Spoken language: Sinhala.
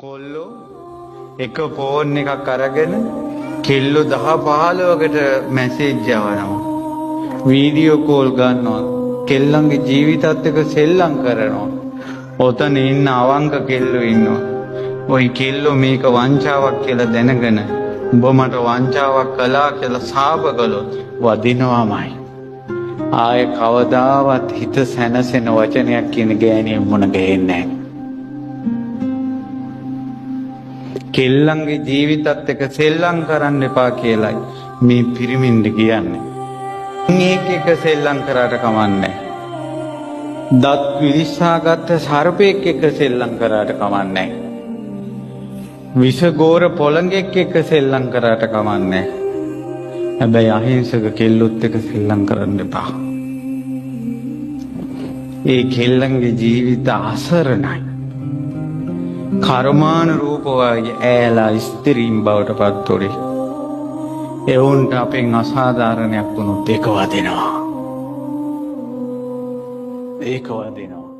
කොල්ලෝ එක ෆෝන් එකක් අරගෙන කෙල්ලෝ 10 15කට මැසේජ් යවනවා. වීඩියෝ කෝල් ගන්නවා. කෙල්ලන්ගේ ජීවිතත් එක්ක සෙල්ලම් කරනවා. ඔතන ඉන්න අවංක කෙල්ලෝ ඉන්නවා. ඔයි කෙල්ලෝ මේක වංචාවක් කියලා දැනගෙන උඹ මට වංචාවක් කළා කියලා සාප කළොත් වදිනවාමයි. ආය කවදාවත් හිත සැනසෙන වචනයක් කියන ගෑණියෙන් මුණ ගැහෙන්නේ නැහැ. කෙල්ලන්ගේ ජීවිතත් එක්ක සෙල්ලම් කරන්න එපා කියලයි මේ පිරිමින්ද කියන්නේ. මේක එක සෙල්ලම් කරාට කමන්නේ. දත් විලිස්සාගත්ත සර්පෙක් එක්ක සෙල්ලම් කරාට කමන්නේ. විෂගෝර පොළඟෙක් එක්ක සෙල්ලම් කරාට කමන්නේ. හැබැයි අහිංසක කෙල්ලොත් එක්ක සෙල්ලම් කරන්න එපා. ඒ කෙල්ලන්ගේ ජීවිත අසරණයි. කර්මානුරූපව ඈලා ස්ත්‍රීන් බවට පත් වුණේ. එවුන්ට අපෙන් අසාධාරණයක් වුණොත් ඒක වදිනවා. ඒක වදිනවා.